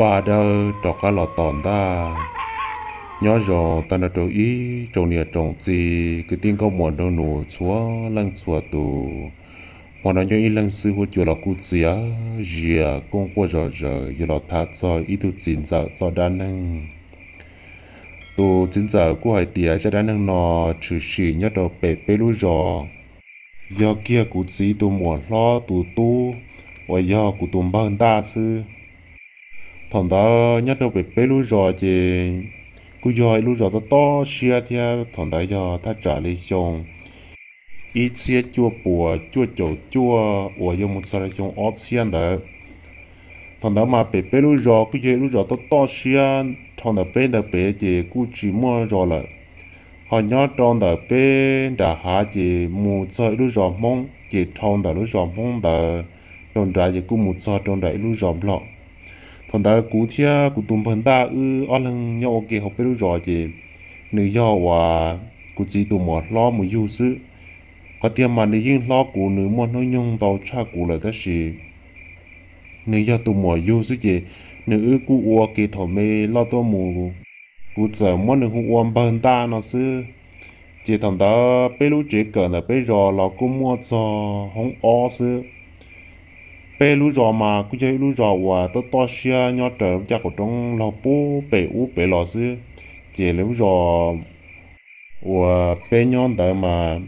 Paj Dawb rov qab los tom ntaj. Nyob zoo tag nrho rau ib tsoom niam tsoom txiv kwv tij nkauj muam nraug nus txhua leej txhua tus. Hmo no nyob ib leeg xwb huab cua los kuj txias zias kooj quaj zom zaws yuav los tham txog ib tug txiv ntxawm txoj dab neeg. Tus txiv ntxawm kuj hais tias zaj dab neeg no tshwm sim nyob rau pem peb lub zos, yog kiag kuv txiv tus muam hlob tus tub uas yog kuv tus npawg ntaj xwb. Thaum ntawd nyob rau pem peb lub zos ces kuj yog ib lub zos tob tob siab thiab, thaum ntawd yog thaj tsam li xyoo ib txhiab cuaj puas cuaj caum cuaj uas yuav mus txog rau xyoo ob txhiab ntawd. Thaum ntawd mas pem peb lub zos kuj yog ib lub zos tob tob siab, dhau ntawm peb ntawd pem ces kuj tsis muaj zos lawm. Ho nyob rau ntawm peb nram hav ces mus txog ib lub zos Hmoob, ces dhau ntawm lub zos Hmoob ntawd rau nrad ces kuj mus txog rau nram ib lub zos Nplog. Thaum ntawd kuv thiab kuv tus npawg ntaj wb ob leeg nyob ua ke hauv peb lub zos ces nws yog uas kuv txiv tus muam hlob mus yug xwb. Qhov tiag mas nws yeej hlob kuv, nws muaj hnub nyoog ntau tshaj kuv lawm tab sis nws yog tus muam yug xwb ces nws wb kuj ua ke thaum me loj tuaj mus, kuv txawm muab nws hu ua npawg ntaj no xwb. Ces thaum ntawd peb lub tsev kawm ntawm peb zos los kuj muaj txog hoob ob xwb. Peb lub zos mas kuj yog ib lub zos uas tob tob siab nyob raws caj qaum roob laug pub pem ub pem los xwb. Ces lub zos uas peb nyob ntawd mas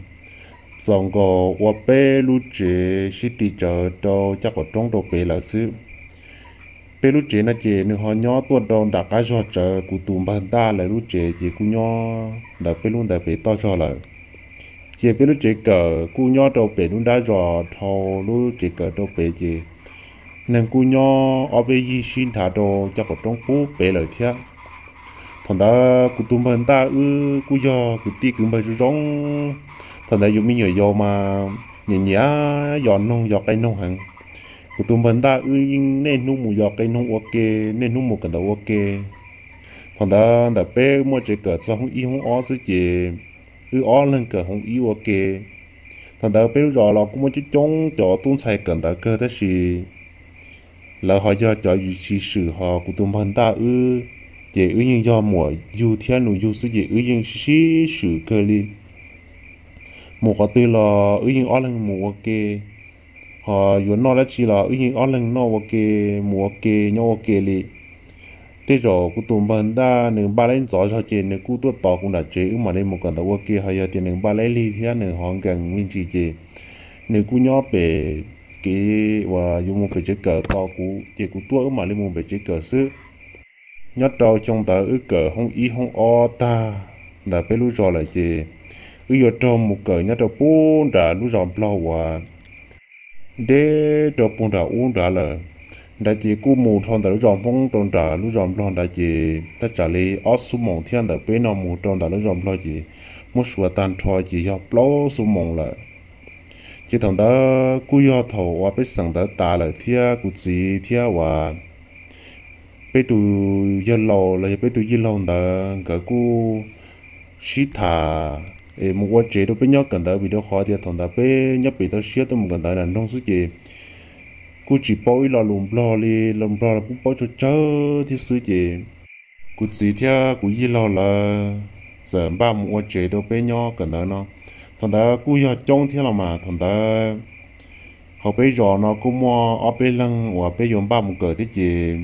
txaus nkaus ua peb lub tsev sib tis tsawv rau caj qaum roob rau pem lawm xwb. Peb lub tsev no ces nws ho nyob tuaj rau nram qab zog tsawv, kuv tus npawg ntaj lawv lub tsev ces kuj nyob ntawm peb lub ntawd pem toj zog lawm. Ces peb lub tsev kawm kuj nyob rau pem lub nrab zos dhau lub tsev kawm rau pem ces neeg kuj nyob ob peb yig sib nrhav rau caj qaum roob pub pem lawm thiab. Thaum ntawd kuv tus npawg ntaj wb kuj yog kwv tij kwv npawg zoo zoo. Thaum ntawd yus me nyuam yaus mas nyiam nyiam yos noog yos qe noog heev. Kuv tus npawg ntaj wb yeej niaj hnub mus yos qe noog ua ke, niaj hnub mus kawm ntawv ua ke. Thaum ntawd ntawm peb muaj tsev kawm txog hoob ib hoob ob xwb ces wb ob leeg kawm hoob ib ua ke. Thaum ntawd peb lub zos los kuj muaj coob coob cov tub ntxhais kawm ntawv kawg tab sis lawv ho yog cov yus tsis swm, ho kuv tus npawg ntaj wb ces wb yeej yog muam yug thiab nus yug xwb ces wb yeej sib sib swm kawg li. Mus qhov twg los wb yeej ob leeg mus ua ke, ho yuav noj dab tsi los wb yeej ob leeg noj ua ke, mus ua ke nyob ua ke li. Tej zaum kuv tus npawg ntaj nws npaj leb ntxov zog ces nws kuj tuaj tos kuv nram tsev wb mam li mus kawm ntawv ua ke, ho yog tias nws npaj leb lig thiab nws ho nkees me ntsis ces nws kuj nyob pem kev uas yuav mus pem tsev kawm tos kuv ces kuv tuaj wb mam li mus pem tsev kawm xwb. Nyob rau xyoo ntawd wb kawm hoob ib hoob ob tag ntawm peb lub zos lawm ces wb yuav raug mus kawm nyob rau pub nram lub zos Nplog uas deb rau puag nram ub nrad lawm. Nrad ces kuj mus dhau ntawm lub zos Hmoob rau nram lub zos Nplog nrad ces thaj tsam li ob xuab moos thiab, ntawm peb no mus rau ntawm lub zos Nplog ces muab suav tag nrho ces yog plaub xuab moos lawm. Ces thaum ntawd kuj yog thaum uas pej xeem ntawd tas lawm thiab kuv txiv thiab uas peb tus yawg laus los yog peb tus yij laug ntawd nkawd kuj sib tham es mus ua tsev rau peb nyob kawm ntawv, vim rau qhov tias thaum ntawd peb nyob pem toj siab tuaj mus kawm ntawv nram nroog xwb ces kuj tsis paub ib lo lus Nplog li, lo Nplog los kuj paub tsawg tsawg thiab xwb ces kuv txiv thiab kuv yij laug lawv txawm npaj mus ua tsev rau peb nyob kawm ntawv no. Thaum ntawd kuj yog coob thiab los mas thaum ntawd hauv peb zos no kuj muaj ob peb leeg uas peb yuav npaj mus kawm thiab ces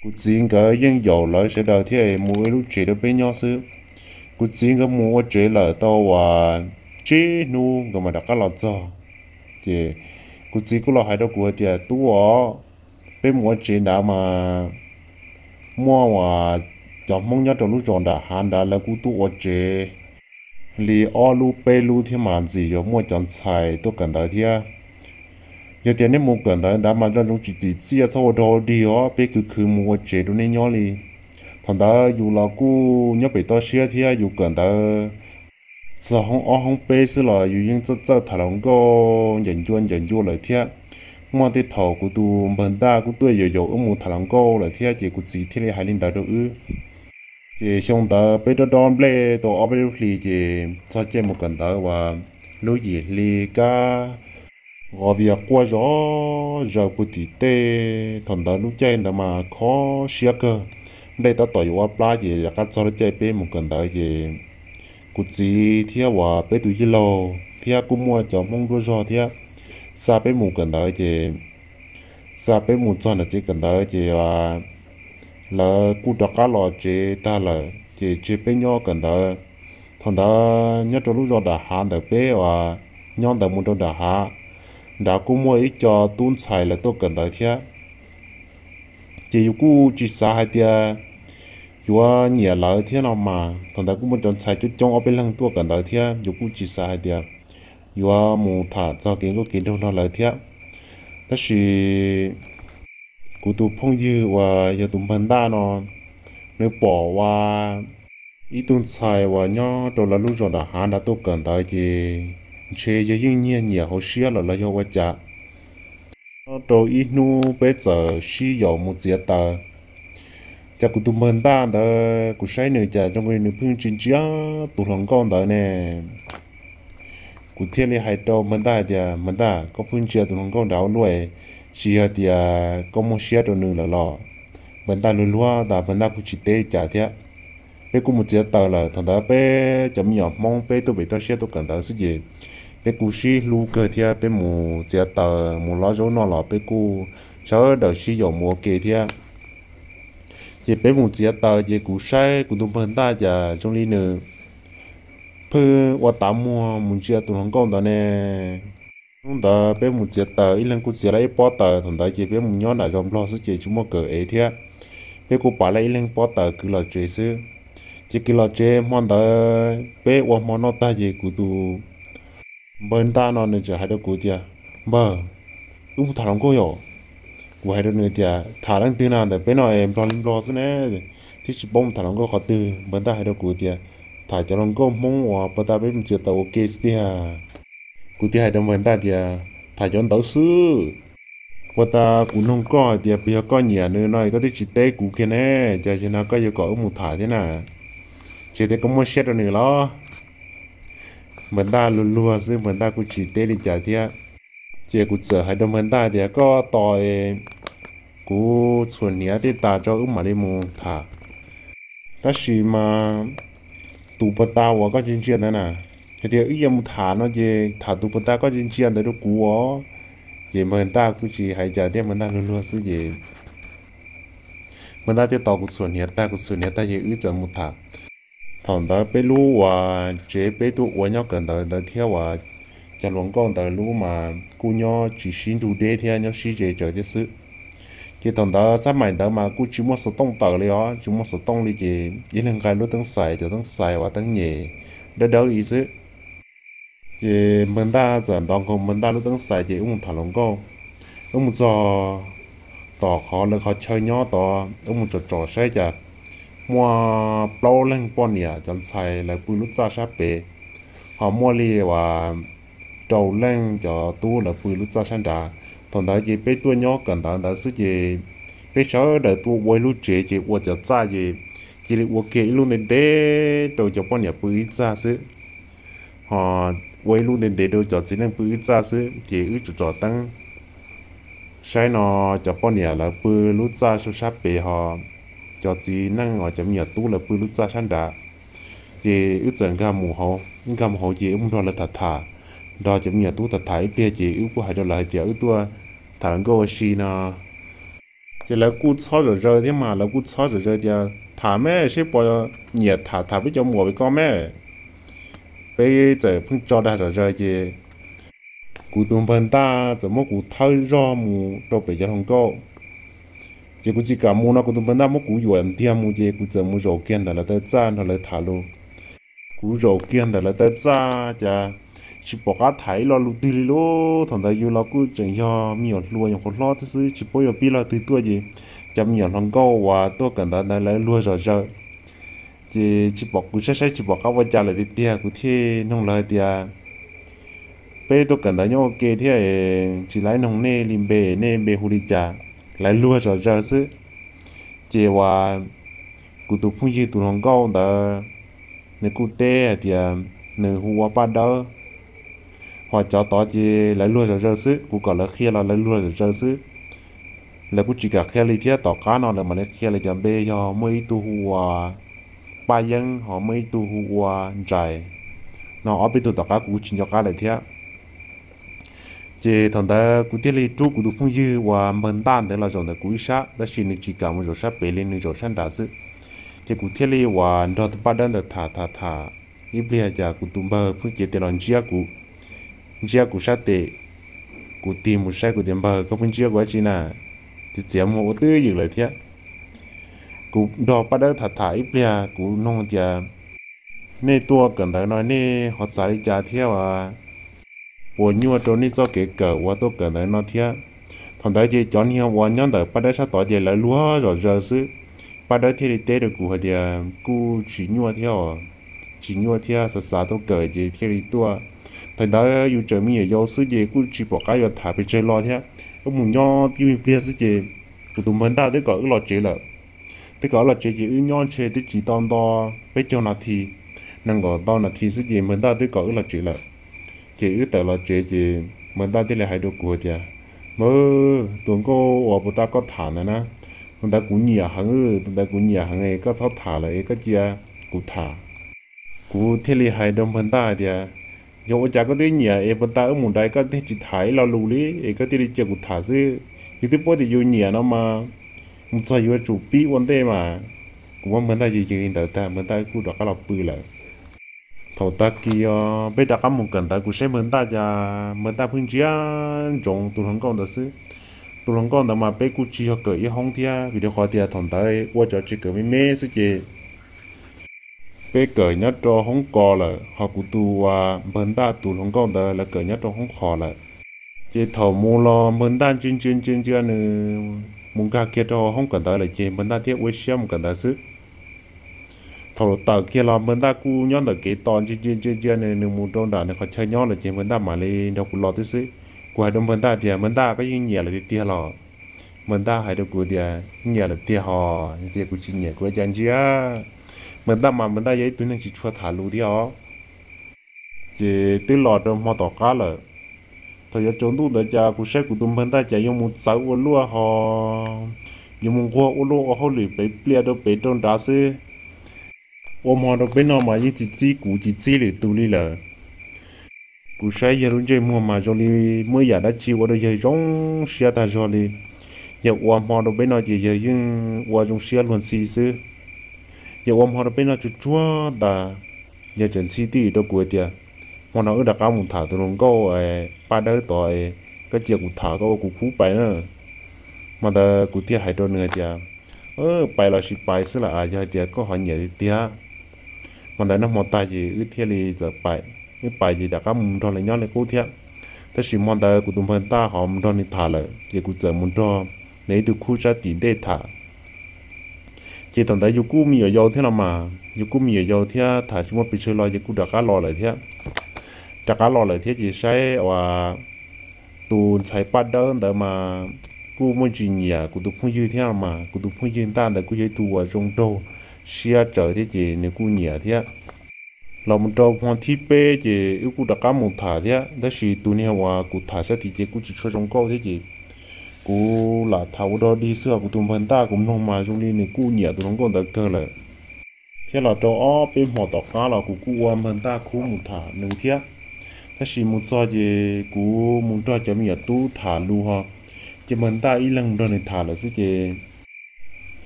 kuv txiv nkawd yeej yaum lawv sawv daws thiab mus ua ib lub tsev rau peb nyob xwb. Kuv txiv nkawd mus ua tsev lawm tau uas tsib hnub nkawd mam rov qab los txog. Ces kuv txiv kuj los hais rau kuv hais tias, Tub os, peb mus ua tsev nrad mas muaj uas cov Hmoob nyob rau lub zos nram hav nrad lawv kuj tuaj ua tsev li ob lub peb lub thiab mas ntxim yuav muaj cov ntxhais tuaj kawm ntawv thiab. Yog tias nej mus kawm ntawv ntawd mas nco ntsoov tsis txim txiaj, txhob ua dog dig os, peb khwv khwv mus ua tsev rau nej nyob li. Thaum ntawd yus los kuj nyob pem toj siab thiab yus kawm ntawv txog hoob ob hoob peb xwb los yus yeej txawj txawj tham hluas nkauj ncaws ncua ncaws ncua lawm thiab. Muaj tej thaum kuv tus npawg Ntaj kuj tuaj yaum yaum wb mus tham hluas nkauj lawm thiab ces kuv txiv thiaj li hais li ntawd rau wb. Ces xyoo ntawd peb dob dob nplej tau ob peb lub hlis ces txog caij mus kawm ntawv uas lub yim hli kab nqos vias quaj zom zaws puag tim tej. Thaum ntawd lub caij ntawd mas kho siab kawg, nplej tab tom yuav ua plab ces rov qab txog lub caij peb mus kawm ntawv ces kuv txiv thiab uas peb tus yij laug thiab kuj muaj cov Hmoob duab zog thiab xa peb mus kawm ntawv ces xa peb mus txog nram tsev kawm ntawv ces lawv kuj rov qab los tsev tag lawm ces tseg peb nyob kawm ntawv. Thaum ntawd nyob rau lub zos nram hav ntawd peb uas nyob ntawd mus rau nram hav nrad kuj muaj ib co tub ntxhais lawv tuaj kawm ntawv thiab. Ces yus kuj tsis xav hais tias yuav nyiam lawv thiab no mas thaum ntawd kuj muaj cov ntxhais coob coob ob peb leeg tuaj kawm ntawv thiab yus kuj tsis xav hais tias yuav mus tham txog kev nkauj kev nraug nrog lawv thiab. Tab sis kuv tus phooj ywg uas yog tus npawg Ntaj no, nws pom uas ib tug ntxhais uas nyob rau lawv lub zos nram hav nrad tuaj kawm ntawv ces ntshe yog yeej nyiag nyiam hauv siab lawm los yog ua cas. Nyob rau ib hnub peb txawm sib yaum mus txiav taws. Cas kuv tus npawg Ntaj ntawd kuv saib nws cas zoo li nws pheej ntsia ntsia tus hluas nkauj ntawd ne. Kuv thiaj li hais rau npawg Ntaj hais tias, Npawg Ntaj, koj pheej ntsia tus hluas nkauj nrad ua luaj, tsis yog tias koj muaj siab rau nws lawm los? Npawg Ntaj luag luag tas npawg Ntaj kuj tsis teb li cas thiab. Peb kuj mus txiav taws lawm, thaum ntawd peb cov me nyuam Hmoob peb tuaj pem toj siab tuaj kawm ntawv xwb ces peb kuj sib hlub kawg thiab peb mus txiav taws mus lov zaub noj los peb kuj sawv daws sib yaum mus ua ke thiab. Ces peb mus txiav taws ces kuv saib kuv tus npawg Ntaj cas zoo li nws pheej ua tav muag mus ntsia tus hluas nkauj ntawd ne. Hnub ntawd peb mus txiav taws ib leeg kuj txiav lawm ib pob taws, thaum ntawd ces peb mus nyob nram zos Nplog xwb ces tsis muaj kawm ev thiab. Peb kuj pam lawm ib leeg pob taws kwv los tsev xwb. Ces kwv los tsev hmo ntawd peb ua hmo noj tag ces kuv tus npawg Ntaj no nws txawm hais rau kuv tias, Npawg, wb mus tham hluas nkauj yom. Kuv hais rau nws tias, Tham leej twg na, ntawm peb no es Nplog li Nplog xwb ne, thiab tsis paub mus tham hluas nkauj qhov twg. Npawg Ntaj hais rau kuv tias, Tham cov hluas nkauj Hmoob uas puag ta peb mus txiav taws ua ke xwb tiag. Kuv thiaj hais rau npawg Ntaj tias, Tham cov ntawd xwb. Puag ta kuv nug koj hais tias puas yog koj nyiam nws no es koj twb tsis teb kuv kiag ne, cas zaum no koj yuav kom wb mus tham thiab na? Tsis tias koj muaj siab rau nws los? Npawg Ntaj luag luag xwb, npawg Ntaj kuj tsis teb li cas thiab. Ces kuv txawm hais rau npawg Ntaj tias, Koj tos es kuv txhuam hniav tej tas tso wb mam li mus tham. Tab sis mas tus puag ta uas koj ntsia ntsia ntawd na, hais tias wb yuav mus tham no ces tham tus puag ta koj ntsia ntsia ntawd rau kuv os. Ces npawg Ntaj kuj tsis hais cas thiab, npawg Ntaj luag luag xwb ces npawg Ntaj thiaj tos kuv txhuam hniav tag, kuv txhuam hniav tag ces wb txawm mus tham. Thaum ntawd peb lub uas tsev peb tuaj ua nyob kawm ntawv ntawd thiab uas cov hluas nkauj ntawd lub mas kuj nyob tsis sib ntug deb thiab, nyob sib ze tsawv thiab xwb. Ces thaum ntawd xab maim ntawd mas kuj tsis muaj xov tooj tawm li os, tsis muaj xov tooj li ces ib leeg nqa lub teeb xais, cov teeb xais uas teeb nyem dawb dawb ib xwb. Ces npawg Ntaj txawm ntov nkaus npawg Ntaj lub teeb xais ces wb mus tham hluas nkauj. Wb mus txog tom qhov lawv qhov chaw nyob tod, wb mus tsom tsom saib cas muaj plaub leeg poj niam cov ntxhais lawv pw lub txaj sab pem, ho muaj li uas rau leej cov tub lawv pw lub txaj sab nrad. Thaum ntawd ces peb tuaj nyob kawm ntawv ntawd xwb ces peb sawv daws tuaj ua ib lub tsev ces ua cov txaj ces cia li ua kiag ib lub ntev ntev rau cov poj niam pw ib txaj xwb, ho ua ib lub ntev ntev rau cov txiv neej pw ib txaj xwb. Ces wb tsom tsom teeb saib no, cov poj niam lawv pw lub txaj sab sab pem ho cov txiv neej uas cov me nyuam tub lawv pw lub txaj sab nrad. Ces wb txawm nkag mus hauv, nkag mus hauv ces wb mus nrog lawv tham tham, nrog cov me nyuam tub tham tham ib pliag ces wb kuj hais rau lawv hais tias wb tuaj tham hluas nkauj ua si no. Ces lawv kuj txhob zom zaws thiab mas, lawv kuj txhob zom zaws tias tham me seb puas nyiam tham, tham peb cov muam pem ko me. Peb txawm pheej tso dag zom zaws ces kuv tus npawg Ntaj txawm muab kuv thawb zog mus rau pem cov hluas nkauj. Ces kuv tsis kam mus no kuv tus npawg Ntaj muab kuv yuam ntiag mus ces kuv txawm mus zaum kiag ntawm lawv taw txaj nrog lawv tham lus. Kuv zaum kiag ntawm lawv taw txaj cas tsis pom qab tham ib lo lus twg li lauj. Thaum ntawd yus los kuj tseem yog me nyuam hluas nyuam qhuav hlob thiab xwb, tsis paub yuav pib lo twg tuaj ces cov me nyuam hluas nkauj uas tuaj kawm ntawv ntawd lawv luag zom zaws. Ces tsis pom, kuv saib saib tsis pom qab ua cas lawm tiag tiag, kuv thiaj noog lawv hais tias, Peb tuaj kawm ntawv nyob ua ke thiab, tsis laib noog nej li npe, nej npe hu li cas? Lawv luag zom zaws xwb. Ces uas kuv tus phooj ywg tus hluas nkauj ntawd, nws kuj teb hais tias nws hu ua Paj Dawb. Hos cov tod ces lawv luag zom zaws xwb, kuv kom lawv qhia los lawv luag zom zaws xwb. Lawv kuj tsis kam qhia li thiab, tom qab no lawv mam li qhia lawv cov npe, yog muaj ib tug hu ua Paj Yeeb, hos muaj ib tug hu ua Ntsais. No ob peb tug tom qab kuv tsis nco qab lawm thiab. Ces thaum ntawd kuv thiaj li rub kuv tus phooj ywg uas npawg Ntaj ntawd los zaum ntawm kuv ib sab, tab sis nws tsis kam mus zaum sab pem li, nws zaum sab nrad xwb. Ces kuv thiaj li uas nrog tus Paj Dawb ntawd tham tham tham ib pliag, cas kuv tus npawg pheej cev tes los ntsiab kuv, ntsiab kuv sab tes. Kuv tig mus saib kuv tias, Npawg, koj pheej ntsiab kuv dab tsi na? Txiav txiav muag ua twj ywm lawm thiab. Kuv nrog Paj Dawb tham tham ib pliag, kuv nug tias, Nej tuaj kawm ntawv no nej ho xav li cas thiab as? Puas nyuaj rau nej txoj kev kawm uas tuaj kawm ntawv no thiab? Thaum ntawd ces cov niag uas nyob ntawm Paj Dawb sab tod ces lawv luag zom zaws xwb. Paj Dawb thiaj li teb rau kuv hais tias, Kuj tsis nyuaj thiab os, tsis nyuaj thiab, xav xav tuaj kawm ces thiaj li tuaj. Thaum ntawd yus tseem me nyuam yaus xwb ces kuj tsis pom qab yuav tham pes tsawg lo thiab. Wb mus nyob tib me pliag xwb ces kuv tus npawg Ntaj twb kom wb los tsev lawm. Twb kom wb los tsev ces wb nyob ntshe twb tsis tau nto peb caug nas this, nees nkaum ntau nas this xwb ces npawg Ntaj twb kom wb los tsev lawm. Ces wb tawm los tsev ces npawg Ntaj thiaj li hais rau kuv tias, Npawg, tus hluas nkauj uas puag ta koj tham ntawd na, tus ntawd kuv nyiam heev, tus ntawd kuv nyiam heev es koj txhob tham lawm es koj cia kuv tham. Kuv thiaj li hais rau npawg Ntaj tias, Yog ua cas koj twb nyiam es puag ta wb mus nrad koj thiaj tsis tham ib lo lus li es koj thiaj li cia kuv tham xwb? Yus twb paub tias yus nyiam no mas, mus txog yuav tsum pib ua ntej mas. Kuv muab npawg Ntaj yws yws li ntawd tag, npawg Ntaj kuj rov qab los pw lawm. Thaum tag kis os peb rov qab mus kawm ntawv, kuv saib npawg Ntaj cas npawg Ntaj pheej ntsia ntsoov tus hluas nkauj ntawd xwb. Tus hluas nkauj ntawd mas peb kuj tsis yog kawm ib hoob thiab, vim rau qhov tias thaum ntawd ua cov tsev kawm me me xwb ces peb kawm nyob rau hoob ko lawm, ho kuv tus uas npawg Ntaj tus hluas nkauj ntawd lawv kawm nyob rau hoob qhov lawm. Ces thaum mus los npawg Ntaj ntsia ntsia ntsia ntsia nws mus nkag kiag rau hoob kawm ntawv lawm ces npawg Ntaj thiaj ua siab mus kawm ntawv xwb. Thaum tawm kiag los npawg Ntaj kuj nyob ntawm kev tos ntsia ntsia ntsia ntsia nws, nws mus rau nram nws qhov chaw nyob lawm ces npawg Ntaj mam li nrog kuv los tib xwb. Kuv hais rau npawg Ntaj tias, Npawg Ntaj, koj yeej nyiam lawm tiag tiag los? Npawg Ntaj hais rau kuv tias, Nyiam lawm tiag hos, tias kuv tsis nyiam kuv ua cas ntsia. Npawg Ntaj mas npawg Ntaj yog ib tug neeg tsis tshua tham lus thiab os. Ces twb los rau hmo tom qab lawm, thaum yuav tsaus ntuj ntawd cas kuv saib kuv tus npawg Ntaj cas yuav mus txawv ua luaj hos, yuav mus nquag ua luaj ua hauj lwm pem pliaj rau pem rau nrad xwb. Ua hmo rau peb no mas yeej tsis txib kuv tsis txib lwm tus li lawm. Kuv saib yawg lub ntsej muag mas zoo li muaj yam dab tsi ua rau yawg zoo siab tag zog li. Yawg ua hmo rau peb no ces yawg yeej ua zoo siab luag ntxhi xwb. Yawg ua hmo rau peb no tsuag tsuag tas, yawg tseem ntxhi twj ywm rau kuv tias, Hmo no wb rov qab mus tham tus hluas nkauj Paj Dawb tod, koj cia kuv tham koj ua kuv khub pais na. Hmo ntawd kuv thiaj hais rau nws hais tias, Pais los sis pais xwb las, yog hais tias koj ho nyiam tiag tiag. Hmo ntawd noj hmo tag ces wb thiaj li txawm pais. Wb pais ces rov qab mus nrog lawv nyob li qub thiab. Tab sis hmo ntawd kuv tus npawg Ntaj ho mus nrog nws tham lawm ces kuv txawm mus nrog nws ib tug khub sab tim ntej tham. Ces thaum ntawd yus kuj me nyuam yaus thiab no mas, yus kuj me nyuam yaus thiab tham tsis muaj pes tsawg los ces kuj rov qab los lawm thiab. Rov qab los lawm thiab ces saib uas tus ntxhais Paj Dawb ntawd mas kuj muaj ntsis nyiam kuv tus phooj ywg thiab no mas, kuv tus phooj ywg Ntaj ntawd kuj yog ib tug uas zoo nraug siab tsawv thiab ces nws kuj nyiam thiab. Los mus rau hmo thib peb ces wb kuj rov qab mus tham thiab, tab sis tus niag uas kuv tham sab tid ces kuj tsis tshua zoo nkauj thiab ces kuv lam tham ua dog dig xwb, ho kuv tus npawg Ntaj kuv mloog mas zoo li nws kuj nyiam tus hluas nkauj ntawd kawg lawm. Thiab los rau ob peb hmo tom qab los kuv kuj ua npawg Ntaj khub mus tham nws thiab. Tab sis mus txog ces kuv mus nrog cov me nyuam tub tham lus ho, ces npawg Ntaj ib leeg mus nrog nws tham lawm xwb ces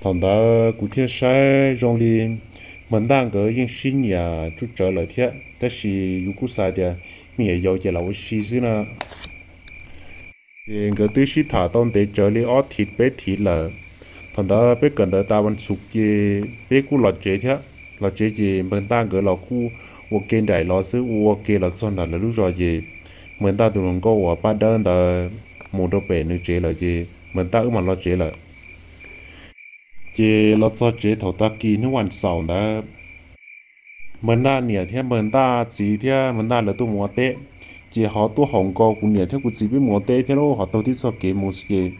thaum ntawd kuv thiaj saib zoo li npawg Ntaj nkawd yeej sib nyiam tsawv tsawv lawm thiab, tab sis yus kuj xav tias me nyuam yaus ces lam ua si xwb na. Ces nkawd twb sib tham tau ntev tsawv li ob thiv peb thiv lawm. Thaum ntawd peb kawm ntawv tas vas xuv ces peb kuj los tsev thiab. Los tsev ces npawg Ntaj nkawd los kuj ua ke nraim los xwb, ua ke los txog nram lawv lub zos ces npawg Ntaj tus hluas nkauj uas Paj Dawb ntawd mus rau pem nws tsev lawm ces npawg Ntaj wb mam los tsev lawm. Ces los txog tsev thaum tag kis hnub vas xaum ntawd, npawg Ntaj niam thiab npawg Ntaj txiv thiab npawg Ntaj lawv tuaj mus ua teb. Ces ho tuaj haum nkaus kuv niam thiab kuv txiv peb mus ua teb thiab lauj, ho taug tib txoj kev mus xwb ces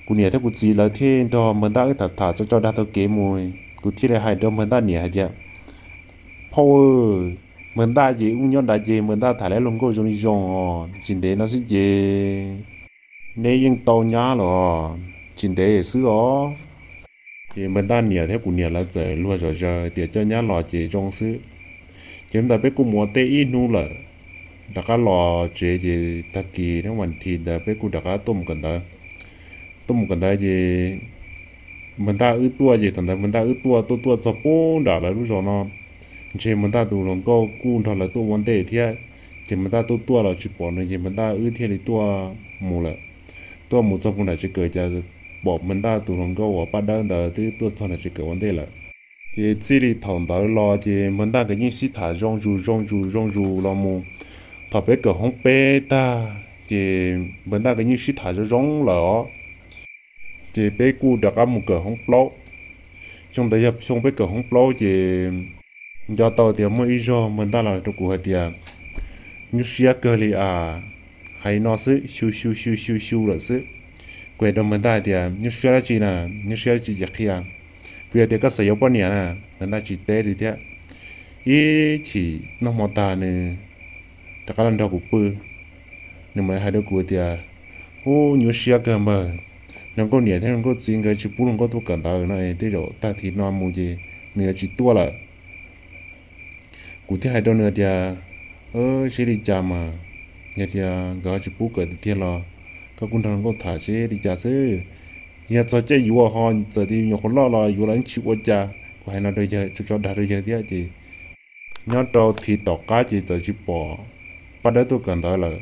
kuv niam thiab kuv txiv lawv thiaj nrog npawg Ntaj wb tham tham tso tso dag taug kev mus. Kuv thiaj li hais rau npawg Ntaj niam hais tias, Phauj, Npawg Ntaj ces wb nyob nrad ces npawg Ntaj tham li luag nkauj zoo li zoo os, tsis ntev no xwb ces neb yeej tau nyab los tsis ntev xwb os. Ces npawg Ntaj niam thiab kuv niam lawv txawm luag zom zaws tias coj nyab los ces zoo xwb. Ces ntawd peb kuj mus ua teb ib hnub lawm, rov qab los tsev ces tag kis thiab vas thiv ntawd peb kuj rov qab tuaj mus kawm ntawv. Tuaj mus kawm ntawv ces npawg Ntaj wb tuaj ces thaum ntawd npawg Ntaj wb tuaj tuaj tuaj txog pub nram lawv lub zos no, ntshe npawg Ntaj tus hluas nkauj kuj nrog lawv tuaj ua ntej thiab. Ces npawg Ntaj tuaj tuaj los tsis pom nws ces npawg Ntaj wb thiaj li tuaj mus lawm. Tuaj mus txog pub nram tsev kawm cas pom npawg Ntaj tus hluas nkauj uas Paj Dawb ntawd twb tuaj txog nram tsev kawm ua ntej lawm. Ces txij li thaum ntawd los ces npawg Ntaj nkawd yeej sib tham zoo zus zoo zus zoo zus los mus. Thaum peb kawm hoob peb tag ces npawg Ntaj nkawd yeej sib tham zoo zoo lawm os. Ces peb kuj rov qab mus kawm hoob plaub. Xyoo ntawd yog xyoo peb kawm hoob plaub ces nco tau tias muaj ib zaug npawg Ntaj los rau kuv hais tias, nyuaj siab kawg li as, hais no xwb xyu xyu xyu xyu xyu lawm xwb. Kuv hais rau npawg Ntaj hais tias nyuaj siab dab tsi na, nyuaj siab dab tsi ces qhia. Kuv yog tias koj xav yuav poj niam na. Npawg Ntaj tsis teb li thiab. Ib chim noj hmo tag nws rov qab los nrog kuv pw, nws mam hais rau kuv tias, ub, nyuaj siab kawg npawg, hluas nkauj niam thiab hluas nkauj txiv nkawd tsis pub hluas nkauj tuaj kawm ntawv no es tej zaum tag thib no mus ces nws yuav tsis tuaj lawm. Kuv thiaj hais rau nws tias, seb li cas mas, yog tias nkawd ho tsis pub kawm tiag tiag los koj kuj nrog hluas nkauj tham seb li cas xwb. Yog txog caij yuav ho txawm tias nyuam qhuav loj los yuav los yeej tsis ua cas. Kuv hais no rau yawg, tso dag rau yawg thiab ces nyob rau thib tom qab ces txawm tsis pom Paj Dawb tuaj kawm ntawv lawm.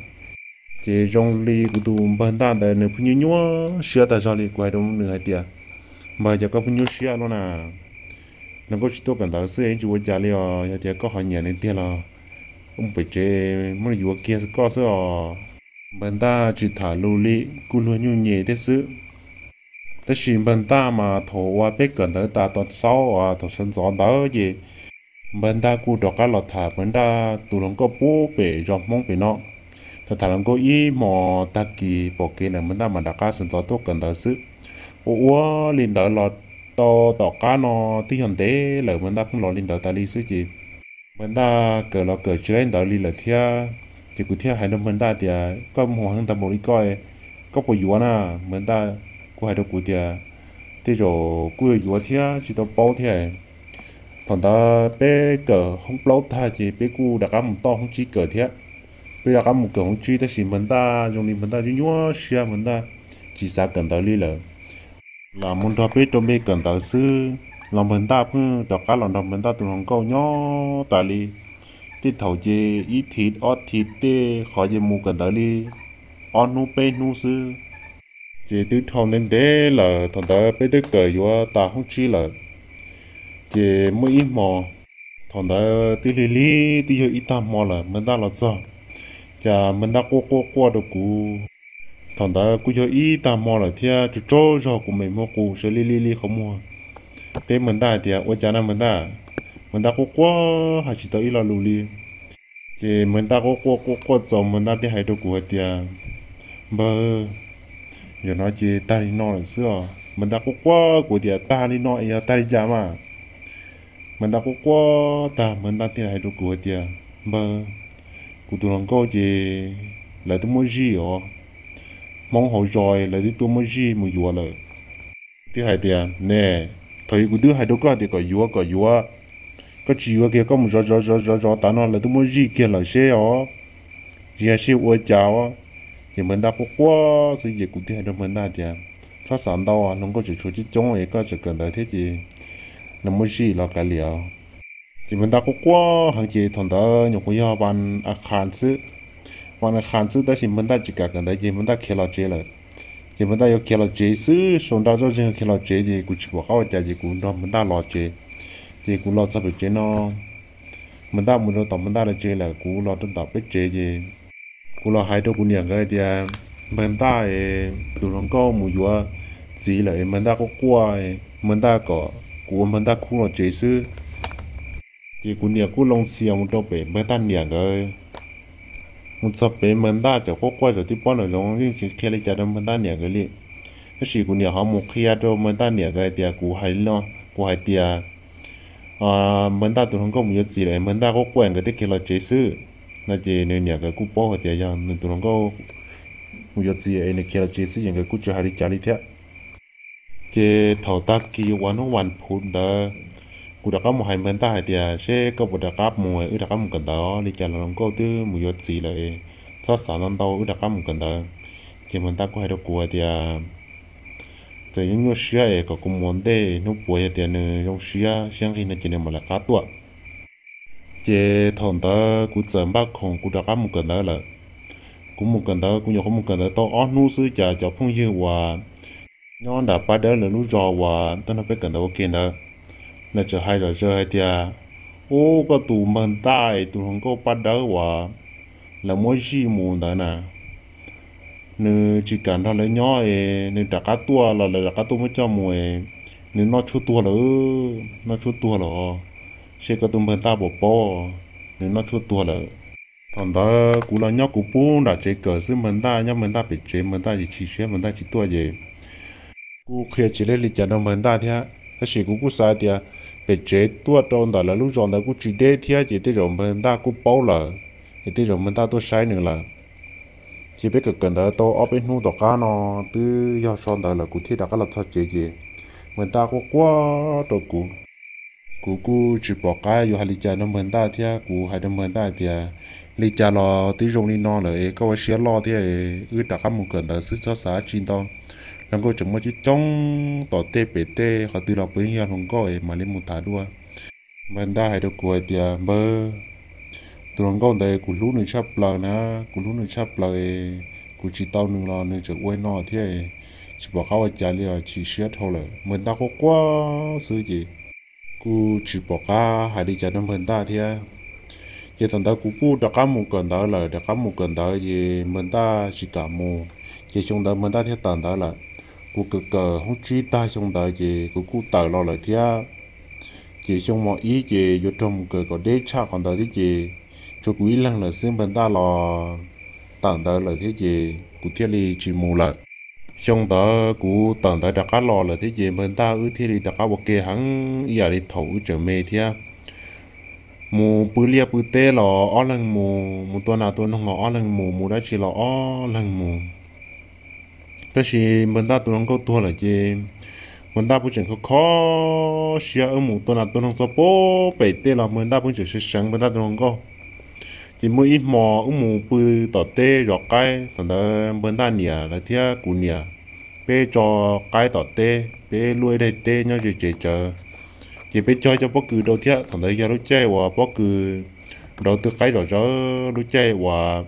Ces zoo li kuv tus npawg Ntaj ntawd nws pheej nyuaj nyuaj siab tag zog li. Kuv hais rau nws hais tias, npawg, cas koj pheej nyuaj siab luaj na? Hluas nkauj tsis tuaj kawm ntawv xwb yeej tsis ua cas li os, yog tias koj ho nyiam nws tiag los mus pem tsev muab nws yuav kiag koj xwb os. Npawg Ntaj tsis tham lus li, kuj luag nyuj nyem thiab xwb. Tab sis npawg Ntaj mas thaum uas peb kawm ntawv tas tom xaub uas thaum sawv ntxov ntawd ces npawg Ntaj kuj rov qab los tham npawg Ntaj tus hluas nkauj pub pem zos Hmoob pem no. Tham tham hluas nkauj ib hmos tag kis pom kev lawm npawg Ntaj mam rov qab sawv ntxov tuaj kawm ntawv xwb. Ua ua li ntawd los tau tom qab no twb yog ntev lawm npawg Ntaj pheej los li ntawd tas li xwb ces npawg Ntaj kawm los kawm tsis laib ntawd li lawm thiab. Ces kuv thiaj hais rau npawg Ntaj tias koj muag heev tag npaum li koj, koj puas yuav na? Npawg Ntaj kuj hais rau kuv tias tej zaum kuj yuav yuav thiab tsis tau paub thiab. Thaum ntawd peb kawm hoob plaub tag ces peb kuj rov qab mus toj hoob tsib kawm thiab. Peb rov qab mus kawm hoob tsib tab sis npawg Ntaj zoo li npawg Ntaj nyuaj nyuaj siab npawg Ntaj tsis xav kawm ntawv li lawm. Lam mus nrog peb rau npe kawm ntawv xwb los npawg Ntaj pheej rov qab los nrog npawg Ntaj tus hluas nkauj nyob tas li. Tej thaum ces ib thiv ob thiv tej qhov ces mus kawm ntawv li ob hnub peb hnub xwb. Ces twb dhau ntev ntev lawm thaum ntawd peb twb kawm yuav tas hoob tsib lawm. Ces muaj ib hmo, thaum ntawd twb lig lig twb yog ib tag hmo lawm npawg Ntaj los txog, cas npawg Ntaj quaj quaj quaj rau kuv. Thaum ntawd kuj yog ib tag hmo lawm thiab tsaug tsaug zog kuv me muag qus sawv li li li qhov muag. Teb npawg Ntaj hais tias ua cas na npawg Ntaj? Npawg Ntaj quaj quaj hais tsis tau ib lo lus li. Ces npawg Ntaj quaj quaj quaj quaj txaus npawg Ntaj thiaj hais rau kuv hais tias npawg, zaum no ces tag li no lawm xwb os. Npawg Ntaj quaj quaj kuv tias tag li no es yog tag li cas mas? Npawg Ntaj quaj quaj tag npawg Ntaj thiaj hais rau kuv hais tias npawg, kuv tus hluas nkauj ces lawv twb muab zij os. Hmoob hauv zos lawv twb tuaj muab zij mus yuav lawm. Kuv thiaj hais tias ne, thaum ub kuv twb hais rau koj tias kom yuav kom yuav, koj tsis yuav kiag koj mus zov zov zov zov zov tas no lawv twb muab zij kiag lawm seb os, tsis yog sij ua cas os. Ces npawg Ntaj quaj quaj xwb ces kuv thiaj hais rau npawg Ntaj tias txhob xav ntau, hluas nkauj tseem tshuav coob coob es koj tseem kawm ntawv thiab ces lawv muab zij los kav liam. Ces npawg Ntaj quaj quaj heev ces thaum ntawd nyuam qhuav yog vas a khas xwb, vas a khas xwb tab sis npawg Ntaj tsis kam kawm ntawv ces npawg Ntaj khiav los tsev lawm. Ces npawg Ntaj yuav khiav los tsev xwb, sau nra zoj zeeg khiav los tsev ces kuv tsis pom qab ua cas ces kuv nrog npawg Ntaj los tsev. Ces kuv los txog pem tsev no, npawg Ntaj mus rau tom npawg Ntaj lawv tsev lawm kuv los rau tom peb tsev ces kuv los hais rau kuv niam nkawd tias npawg Ntaj tus hluas nkauj mus yuav txiv lawm es npawg Ntaj quaj quaj, npawg Ntaj kom kuv ua npawg Ntaj khub los tsev xwb. Ces kuv niam kuj loo txhia mus rau pem npawg Ntaj niam nkawd. Mus txog pem npawg Ntaj cov quaj quaj cov tib pob nram zoov yeej tsis qhia li cas rau npawg Ntaj niam nkawd li. Tab sis kuv niam ho mus qhia rau npawg Ntaj niam nkawd hais tias kuv hais li no, kuv hais tias npawg Ntaj tus hluas nkauj mus yuav txiv lawm, npawg Ntaj quaj quaj nkawd thiaj khiav los tsev xwb. No ces nws niam nkawd kuj paub hais tias yog nws tus hluas nkauj mus yuav txiv es nws khiav los tsev xwb ces nkawd kuj tsis hais li cas li thiab. Ces thaum tag kis uas hnub vas phuv ntawd, kuv rov qab mus hais npawg Ntaj hais tias seb koj puas rov qab mus, wb rov qab mus kawm ntawv os, li cas los hluas nkauj twb mus yuav txiv lawm, txhob xav ntau ntau, wb rov qab mus kawm ntawv. Ces npawg Ntaj kuj hais rau kuv hais tias txawm yuav nyuaj siab es kom kuv mus ua ntej, hnub puav yog tias nws zoo siab siab nqig no ces nws mam li rov qab tuaj. Ces thaum ntawd kuv txawm npaj khoom kuv rov qab mus kawm ntawv lawm. Kuv mus kawm ntawv, kuv nyuam qhuav mus kawm ntawv tau ob hnub xwb cas cov phooj ywg uas nyob nram Paj Dawb lawv lub zos uas tau nrog peb kawm ntawv ua ke ntawd, lawv txawm hais zom zaws hais tias, Ub, koj tus npawg Ntaj es tus hluas nkauj Paj Dawb uas lawv muab zij mus ntawd na, nws tsis kam nrog lawv nyob es nws rov qab tuaj los lawv rov qab tuaj muab coj mus es nws noj tshuaj tuag lawm, noj tshuaj tuag lawm. Seb koj tus npawg Ntaj puas paub, nws noj tshuaj tuag lawm. Thaum ntawd kuv los nyob kuv pub nram tsev kawm xwb, npawg Ntaj nyob npawg Ntaj pem tsev, npawg Ntaj chim siab npawg Ntaj tsis tuaj ces kuv qhia tsis li cas rau npawg Ntaj thiab. Tab sis kuv kuj xav tias pem tsev tuaj rau ntawm lawv lub zos ntawd kuj tsis deb thiab ces tej zaum npawg Ntaj kuj paub lawm, es tej zaum npawg Ntaj tuaj saib nws lawm. Ces peb kawm kawm ntawv tau ob peb hnub tom qab no twb yog so ntawd lawm kuv thiaj rov qab los txog tsev ces npawg Ntaj quaj quaj rau kuv. Kuv kuj tsis pom qab yuav hais li cas rau npawg Ntaj thiab kuv hais rau npawg Ntaj tias, Li cas los twb zoo li no lawm es koj ua siab loj thiab, wb rov qab mus kawm ntawv xwb txhob xav dab tsi ntau. Hluas nkauj tseem muaj coob coob tom tej pem tej, qhov twg los puav leej yog hluas nkauj es mam li mus tham dua. Npawg Ntaj hais rau kuv hais tias, Npawg, tus hluas nkauj ntawd kuv hlub nws tshaj plaws na, kuv hlub nws tshaj plaws, kuv tsis tau nws los nws tseem ua li no thiab, tsis pom qab ua cas li os, chim siab dhau lawm. Npawg Ntaj quaj quaj xwb ces kuj tsis pom qab hais li cas rau npawg Ntaj thiab. Ces thaum ntawd kuv kuj rov qab mus kawm ntawv lawm, rov qab mus kawm ntawv ces npawg Ntaj tsis kam mus, ces xyoo ntawd npawg Ntaj thiaj tawm ntawv lawm. Kuv kawm kawm hoob tsib tag xyoo ntawd ces kuv kuj tawm los lawm thiab. Ces xyoo mos ib ces yuav raug mus kawm kom deb tshaj qhov ntawd thiab ces tshuav kuv ib leeg lawm xwb, npawg Ntaj los tawm ntawv lawm thiab ces kuv thiaj li tsis mus lawm. Xyoo ntawd kuv tawm ntawv rov qab los lawm thiab ces npawg Ntaj wb thiaj li rov qab ua ke heev ib yam li thaum wb tseem me thiab. Mus pw liaj pw teb los ob leeg mus, mus tua nas tua noog los ob leeg mus, mus dab tsi los ob leeg mus. Tab sis npawg Ntaj tus hluas nkauj tuag lawm ces npawg Ntaj pheej tseem kho kho siab, wb mus tua nas tua noog txog pem tej los npawg Ntaj pheej tseem seev seev npawg Ntaj tus hluas nkauj. Ces muaj ib hmo wb mus pw tom teb zov qaib, thaum ntawd npawg Ntaj niam lawv thiab kuv niam, peb tso qaib tom teb, peb luaj ib daim teb nyob ze tsev tsawv. Ces peb cog cov pob kws rau thiab, thaum ntawd yog lub caij uas pob kws nrauv tw qaib zom zaws, lub caij uas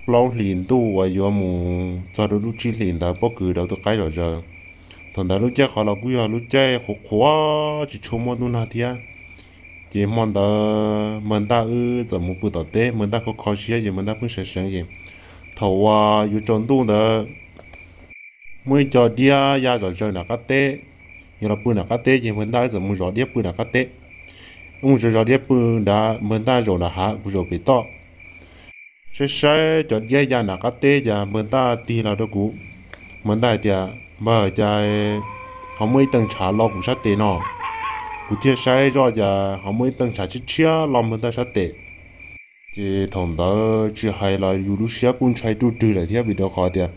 plaub hlis ntuj uas yuav mus txog rau lub tsib hlis ntawd pob kws nrauv tw qaib zom zaws. Thaum ntawd lub caij qhov los kuj yog lub caij qhuav qhuav tsis tshua muaj ntuj nag thiab. Ces hmo ntawd npawg Ntaj wb txawm mus pw tom teb, npawg Ntaj kho kho siab ces npawg Ntaj pheej seev seev ces thaum uas yuav tsaus ntuj ntawd muaj ib co diab ya zom zaws nram qab teb, yuav los pw nram qab teb ces npawg Ntaj wb txawm mus zov diab pw nram qab teb. Wb mus zov zov diab pw nrad, npawg Ntaj zaum nram hav, kuv zaum pem toj. Saib saib cov diab ya nram qab teb cas npawg Ntaj tig los rau kuv. Npawg Ntaj hais tias, Npawg, cas ho muaj ib teej ntshav lo kuv sab tes no? Kuv thiaj saib zoj cas ho muaj ib teej ntshav tshiab tshiab lo npawg Ntaj sab tes. Ces thaum ntawd tsis hais los yus lub siab kuj ntshai ruj rwg lawm thiab, vim rau qhov tias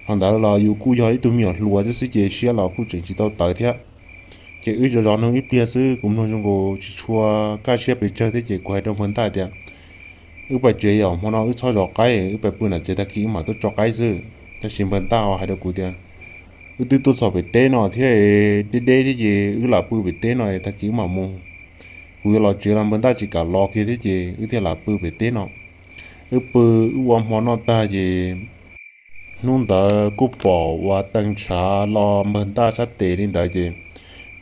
thaum ntawd los yus kuj yog ib tug me nyuam hluas thiab xwb ces siab los kuj tseem tsis tau tawv thiab. Ces wb zov zov noog ib pliag xwb kuv mloog zoo nkaus tsis tshua kaj siab pes tsawg thiab ces kuv hais rau npawg Ntaj tias, Wb pais tsev os, hmo no wb txhob zov qaib, wb pais pw nram tsev, tag kis wb mam tuaj tso qaib xwb. Tab sis npawg Ntaj hais rau kuv tias, Wb twb tuaj txog pem teb no thiab, deb deb thiab ces wb lam pw pem teb no tag kis wb mam mus. Kuv yuav los tsev los npawg Ntaj tsis kam los kiag thiab ces wb thiaj lam pw pem teb no. Wb pw, wb ua hmo noj tag ces hnub ntawd kuj pom uas teej ntshav lo npawg Ntaj sab tes li ntawd ces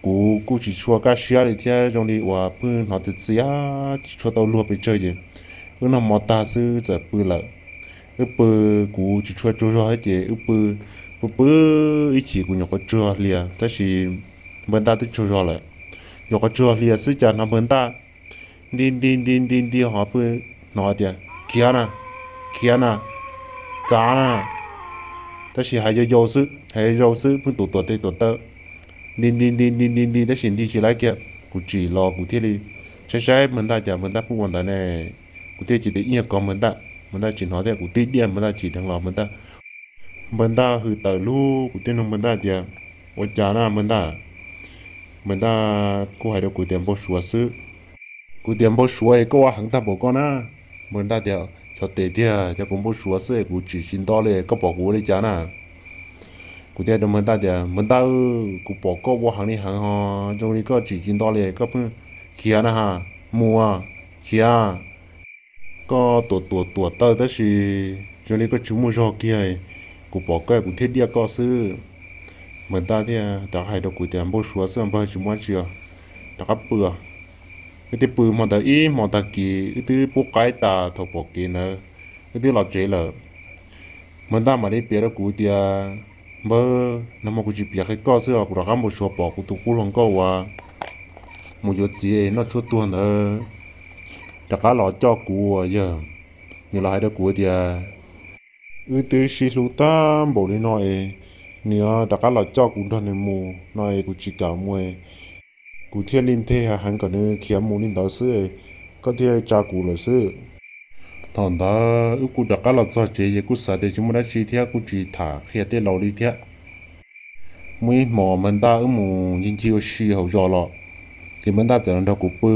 kuv kuj tsis tshua kaj siab li thiab, zoo li uas pheej hnov txias txias tsis tshua tau luag pes tsawg ces wb noj hmo tag xwb txawm pw lawm. Wb pw, kuv tsis tshua tsaug zog ces wb pw, pw pw ib chim kuv nyuam qhuav tsaug zog hlias tab sis npawg Ntaj twb tsaug zog lawm. Nyuam qhuav tsaug zog hlias xwb cas hnov npawg Ntaj nti nti nti nti nti ho pw, hnov tias, Khiav na, khiav na, txav na. Tab sis hais yau yau xwb, hais yau yau xwb, pheej tus tuam tes tuam taw, nti nti nti nti nti nti tab sis nti tsis laib kiag. Kuv tsim los kuv thiaj li saib saib npawg ntaj cas npawg ntaj pheej ua ntawd ne. Kuv thiaj tsis tias ib nyuag kov npawg ntaj, npawg ntaj tsis hnov thiab kuv tig diaj npawg ntaj tsim dheev los npawg ntaj, npawg ntaj hws tawm lug kuv thiaj nug npawg ntaj tias, ua cas na npawg ntaj? Npawg ntaj kuj hais rau kuv tias, npau suav xwb. Kuv tias, npau suav es koj ua heev tag npaum koj na? Npawg ntaj tias, xyov tes tiag, yog kuv npau suav xwb es kuv tsim tsis nto li, koj pom kuv ua li cas na? Kuv thiaj rau npawg ntaj tias, npawg ntaj, kuv pom koj ua heev li heev ho zoo li koj tsim tsis nto li, koj pheej khiav na ha, mus, khiav. Koj tuam tuam tuam taw tab sis zoo li koj tsis muaj zog kiag, kuv pom koj kuv thiaj diaj koj xwb. Npawg ntaj thiaj rov qab hais rau kuv tias, npau suav xwb npawg, tsis muaj dab tsi os, rov qab pw. Wb thiaj pw hmo ntawd ib hmo tag kis wb twb pub qaib tas thaum pom kev ntawd, wb twb los tsev lawm. Npawg ntaj mam li piav rau kuv tias, npawg, nag hmo kuv tsis piav qhia koj xwb os, kuv rov qab npau suav pom kuv tus qub hluas nkauj uas mus yuav txiv noj tshuaj tuag ntawd rov qab los coj kuv uas yawg, nws los hais rau kuv tias, wb twb sib hlub tag npaum li no es nws rov qab los coj kuv nrog nws mus no es kuv tsis kam mus, kuv thiaj li nteg heev kom nws khiav mus li ntawd xwb, koj thiaj tsa kuv lawm xwb. Thaum ntawd wb kuj rov qab los txog tsev ces kuj xav tias tsis muaj dab tsi thiab kuj tsis tham qhia tej laus li thiab. Muaj ib hmos npawg ntaj wb mus ncig ncig ua si hauv zos los, ces npawg ntaj txawm los nrog kuv pw.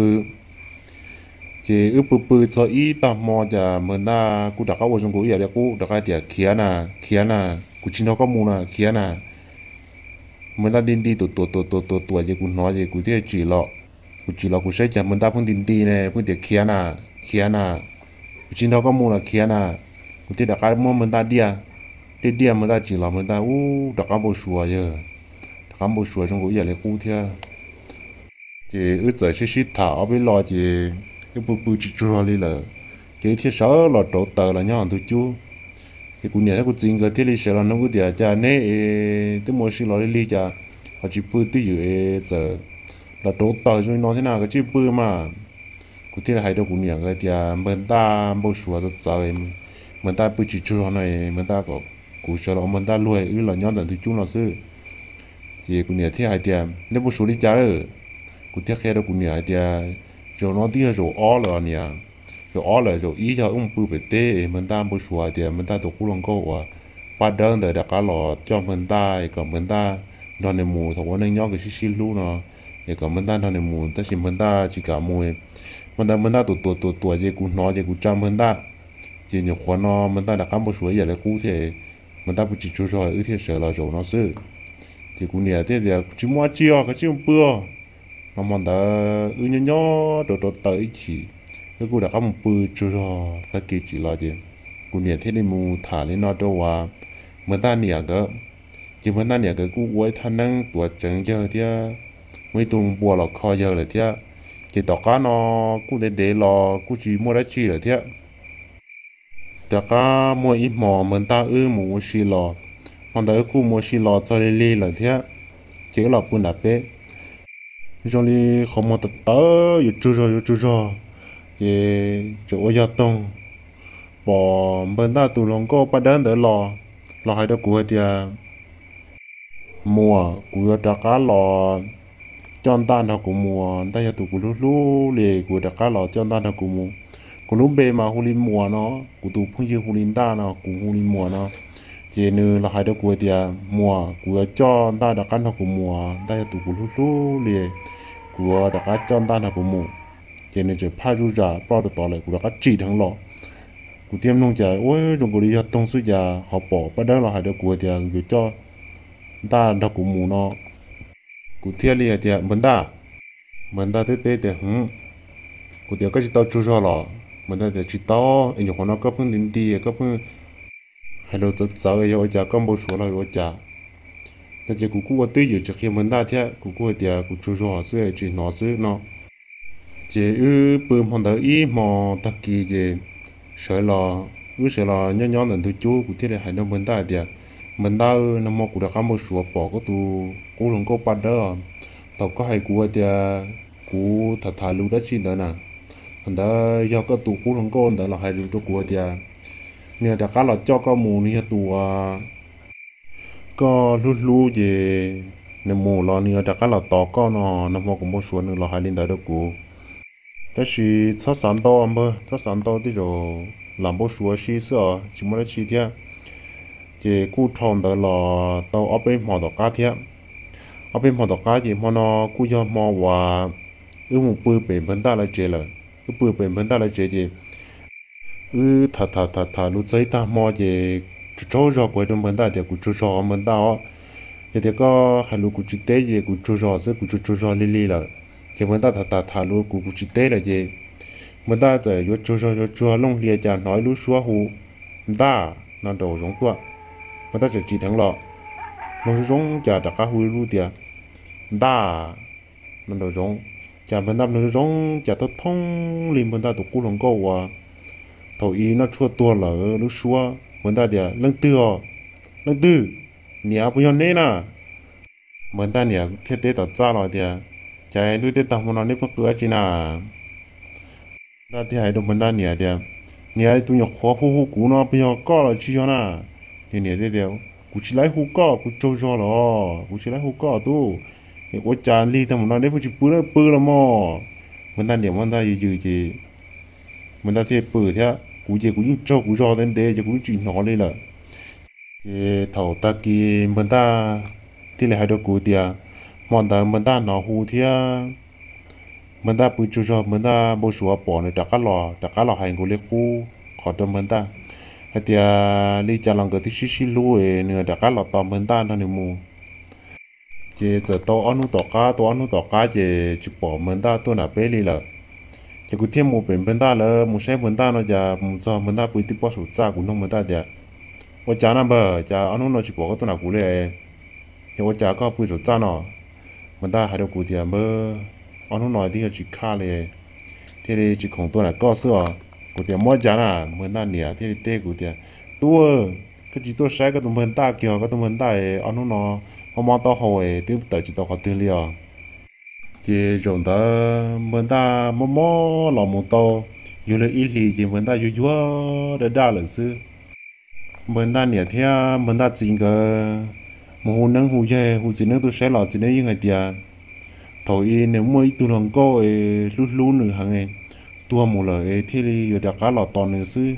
Ces wb pw pw txog ib tag hmo ces npawg ntaj kuj rov qab ua zoo nkaus ib yam li qub, rov qab tias, khiav na, khiav na, kuv tsis nrog koj mus na, khiav na. Npawg ntaj nti nti tuam tuam tuam tuam tuam tuam ces kuv hnov ces kuv thiaj tsim los. Kuv tsim los kuv saib cas npawg ntaj pheej nti nti ne, pheej tias, khiav na, khiav na, kuv tsis nrog koj mus na, khiav na. Kuv thiaj rov qab muab npawg ntaj diaj, diaj diaj npawg ntaj tsim los npawg ntaj ub rov qab npau suav yawg, rov qab npau suav zoo nkaus ib yam li qub thiab. Ces wb txawm sib sib tham ob peb lo ces wb pw pw tsis tsaug zog li lawm, ces wb thiaj sawv los rauv taws los nyob ntug cub. Ces kuv niam thiab kuv txiv nkawd thiaj li sawv los nug wb tias, cas neb es twb mus ua si los lig lig cas ho tsis pw twj ywm es txawm los rauv taws zoo li no thiab na, koj cia li pw mas. Kuv thiaj li hais rau kuv niam nkawd tias, npawg ntaj npau suav txawv txawv, npawg ntaj pw tsis tsaug zog no, npawg ntaj kom kuv sawv los ua npawg ntaj luag wb los nyob ntawm ntug cub no xwb. Ces kuv niam thiaj hais tias, neb npau suav li cas lawm? Kuv thiaj qhia rau kuv niam hais tias, zaum no twb yog zaum ob lawm niam. Zaum ob lawm, zaum ib yog wb mus pw pem teb es npawg ntaj npau suav hais tias npawg ntaj tus qub hluas nkauj uas Paj Dawb ntawd rov qab los coj npawg ntaj es kom npawg ntaj nrog nws mus thaum ua neej nyob nkawd sib sib hlub no, es kom npawg ntaj nrog nws mus tab sis npawg ntaj tsis kam mus. Hmo ntawd npawg ntaj tuam tuam tuam tuam ces kuv hnov ces kuv tsa npawg ntaj. Ces nyuam qhuav no npawg ntaj rov qab npau suav ib yam li qub thiab, npawg ntaj pw tsis tsaug zog wb thiaj sawv los zaum no xwb. Ces kuv niam thiaj tias, tsis muaj dab tsi os, koj cia li mus pw os. Mas hmo ntawd wb nyob nyob rauv rauv taws ib chim, wb kuj rov qab mus pw tsaug zog, tag kis tsim los ces kuv niam thiaj li mus tham li no rau uas npawg ntaj niam nkawd. Ces npawg ntaj niam nkawd kuj ua ib thaj neeb tuav tseev yawg thiab muaj ib tug npua los kho yawg lawm thiab. Ces tom qab no kuj ntev ntev los kuj tsis muaj dab tsi lawm thiab. Rov qab muaj ib hmos npawg ntaj wb mus ua si los, hmo ntawd wb kuj mus ua si los txog lig lig lawm thiab, ces wb los pw nram peb. Zoo li qhov muag tawv tawv yuav tsaug zog yuav tsaug zog, ces tseem ua yog toog, pom npawg ntaj tus hluas nkauj Paj Dawb ntawd los, los hais rau kuv hais tias, muam, kuv yuav rov qab los coj ntaj nrog kuv mus, ntaj yog tus kuv hlub hlub li, kuv yuav rov qab los coj ntaj nrog kuv mus. Kuv lub npe mas hu li Muas no, kuv tus phooj ywg hu li Ntaj no, kuv hu li Muas no. Ces nws los hais rau kuv tias, muam, kuv yuav coj ntaj rov qab nrog kuv mus, ntaj yog tus kuv hlub hlub li, kuv yuav rov qab coj ntaj nrog kuv mus. Ces nws tseem phaj zuj zam ploj rau tod lawm, kuv rov qab tsim dheev los. Kuv thiaj mloog cas ua zoo nkaus li yog toog xwb, cas ho pom Paj Dawb los hais rau kuv tias yuav coj ntaj nrog kuv mus no. Kuv thiaj li hais tias, npawg ntaj. Npawg ntaj teb teb tias, hwv. Kuv tias, koj tsis tau tsaug zog los? Npawg ntaj tias, tsis tau, es nyuam qhuav no koj pheej nti nti, koj pheej hais lus txawv txawv, yog ua cas, koj npau suav los ua cas? No ces kuv kuj ua twj ywm tsis qhia npawg ntaj thiab, kuv kuj hais tias kuv tsaug zog xwb tsis hnov xwb no. Ces wb pw hmo ntawd ib hmo tag kis ces sawv los, wb sawv los nyob nyob ntawm ntug cub, kuv thiaj li hais rau npawg ntaj tias, npawg ntaj, nag hmo kuv rov qab npau suav pom koj tus qub hluas nkauj Paj Dawb. Thaum koj hais kuv tias kuv tham tham lus dab tsi ntawd na, thaum ntawd yog koj tus qub hluas nkauj ntawd los hais lus rau kuv tias nws rov qab los coj koj mus, nws yog tus uas koj hlub hlub ces nws mus los nws yuav rov qab los tos koj no. Nag hmo kuv npau suav nws los hais li ntawd rau kuv. Tab sis txhob xav ntau npawg, txhob xav ntau, tej zaum lam npau suav si xwb os, tsis muaj dab tsi thiab. Ces kuj dhau ntawd los tau ob peb hmo tom qab thiab. Ob peb hmo tom qab ces hmo no kuj yog hmo uas wb mus pw pem npawg Ntaj lawv tsev lawm. Wb pw pem npawg Ntaj lawv tsev ces wb tham tham tham tham lus txog ib tag hmo ces tsaug zog kuv hais rau npawg Ntaj tias kuv tsaug zog npawg Ntaj os. Yog tias koj hais lus kuv tsis teb ces kuv tsaug zog xwb, kuv tsaug tsaug zog lig lig lawm. Ces npawg Ntaj tham tham tham lus kuv kuv tsis teb lawm ces npawg Ntaj txawm yuav tsaug zog yuav tsaug zog looj hlias cas hnov ib lub suab hu Ntaj no nraum zoov tuaj. Npawg Ntaj txawm tsim dheev los, mloog zoo zoo cas rov qab hu ib lub tias Ntaj no nraum zoov. Cas npawg Ntaj mloog zoo zoo cas thoob thoob li npawg Ntaj tus qub hluas nkauj uas thaum ub noj tshuaj tuag lawm lub suab. Npawg Ntaj tias leej twg os, leej twg, niam puas yog neb na? Npawg Ntaj niam thiaj teb tom txaj los tias cas ntuj tej tag hmo no neb pheej qw dab tsi na? Ntaj thiaj hais rau npawg Ntaj niam tias niam, tus nyuam qhuav hu hu kuv no puas yog koj los tsis yog na? Nws niam tias kuv tsis laib hu koj, kuv tsaug zog los kuv tsis laib hu koj tub. Ua cas lig tag hmo no neb pheej tsis pw na, pw los mog. Npawg Ntaj niam npawg Ntaj yws yws ces npawg Ntaj thiaj pw thiab kuv ces kuv yeej tsaug kuv zog ntev ntev ces kuv yeej tsis hnov li lawm. Ces thaum tag kis npawg Ntaj thiaj li hais rau kuv tias hmo ntawd npawg Ntaj hnov hu thiab npawg Ntaj pw tsaug zog, npawg Ntaj npau suav pom nws rov qab los, rov qab los hais nkaus li qub qhov rau npawg Ntaj hais tias li cas los nkawd twb sib sib hlub es nws rov qab los tos npawg Ntaj nrog nws mus. Ces txawm tau ob hnub tom qab, tau ob hnub tom qab ces tsis pom npawg Ntaj tuaj nram peb li lawm. Ces kuv thiaj mus pem npawg Ntaj lawv mus saib npawg Ntaj no cas mus txog npawg Ntaj pw tib pob saum txaj. Kuv nug npawg Ntaj tias ua cas na npawg, cas ob hnub no tsis pom koj tuaj nram kuv li? Yog ua cas koj pw saum txaj no? Npawg Ntaj hais rau kuv tias npawg, ob hnub no twb yog tsis khaj li thiaj li tsis khoom tuaj nram koj xwb os. Kuv tias muab cas na? Npawg Ntaj niam thiaj li teb kuv tias tub, koj tsis tuaj saib koj tus npawg Ntaj kiag, koj tus npawg Ntaj ob hnub no mob mob taub hau es twb tawm tsis tau qhov twg li os. Ces zaum ntawd npawg Ntaj mob mob los mus tau yuav luag ib hlis ces npawg Ntaj yuag yuag daj daj lawm xwb. Npawg Ntaj niam thiab npawg Ntaj txiv nkawd mus hu neeb hu yaig hu txiv neeb tuaj saib los txiv neeb yeej hais tias thaum ub nws muaj ib tug hluas nkauj es hlub hlub nws heev, tuag mus lawm es thiaj li yuav rov qab los tos nws xwb.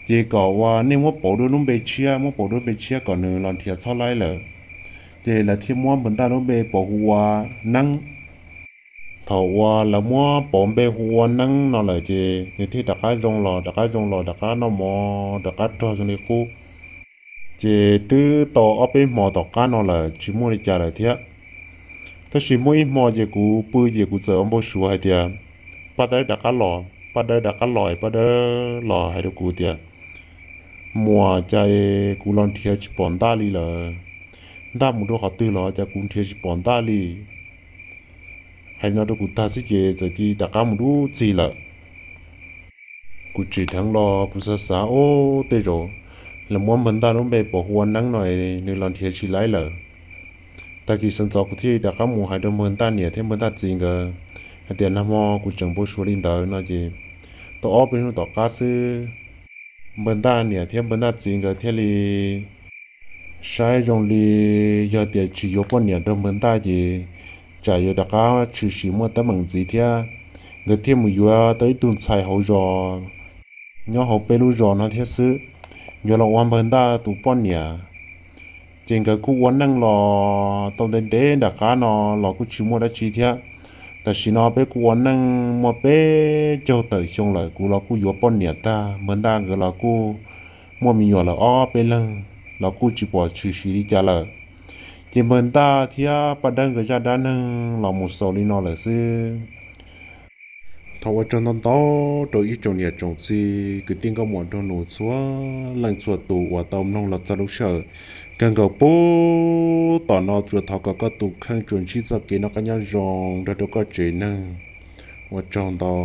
Ces kom uas nej muab pauv dua lub npe tshiab, muab pauv dua lub npe tshiab kom nws los nrhiav txhob laib lawm. Ces lawv thiaj muab npawg Ntaj lub npe pauv hu ua Neeb. Thaum uas lawv muab pauv npe hu ua Neeb no lawm ces nws thiaj rov qab zoo los, rov qab zoo los, rov qab noj mov, rov qab rog zoo li qub. Ces twb tau ob peb hmo tom qab no lawm tsis muaj li cas lawm thiab. Tab sis muaj ib hmo ces kuv pw ces kuv txawm ua npau suav hais tias Paj Dawb rov qab los, Paj Dawb rov qab los, Paj Dawb los hais rau kuv tias muam, cas kuv los nrhiav tsis pom Ntaj li lawm. Ntaj mus rau qhov twg los cas kuv nrhiav tsis pom Ntaj li. Hais no rau kuv tag xwb ces txawm cia li rov qab mus dub txig lawm. Kuv tsim dheev los kuv xav xav, ub, tej zaum lawv muab npawg Ntaj lub npe pauv hu ua Neeb no nws los nrhiav tsis laib lawm. Tag kis sawv ntxov kuv thiaj li rov qab mus hais rau npawg Ntaj niam thiab npawg Ntaj txiv nkawd hais tias nag hmo kuv tseem npau suav li ntawd no ces tau ob peb hnub tom qab xwb, npawg Ntaj niam thiab npawg Ntaj txiv nkawd thiaj li saib zoo li yog tias tsis yuav poj niam rau npawg Ntaj ces tsam yuav rov qab tshwm sim muaj teeb meem ntxiv thiab. Nkawd thiaj mus yuav tau ib tug ntxhais hauv zos nyob hauv peb lub zos no thiab xwb, yuav los ua npawg Ntaj tus poj niam. Ces nkawd kuj ua neej los tau ntev ntev nram qab no los kuj tsis muaj dab tsi thiab. Tam sim no peb kuj ua neej muaj peb caug tawm xyoo lawm, kuv los kuj yuav poj niam tag, npawg Ntaj nkawd los kuj muaj me nyuam lawm ob peb leeg los kuj tsis pom tshwm sim li cas lawm. Ces npawg Ntaj thiab Paj Dawb nkawd zaj dab neeg los mus xaus li no lawm xwb. Thov ua tsaug ntau ntau rau ib tsoom niam tsoom txiv kwv tij nkauj muam nraug nus txhua leej txhua tus uas tau mloog los txog lub sij hawm kawg nkaus puag tom no. Tsuas thov kom koj tus kheej tsuas ntsib txoj kev noj qab nyob zoo nrog rau koj tsev neeg. Ua tsaug ntau.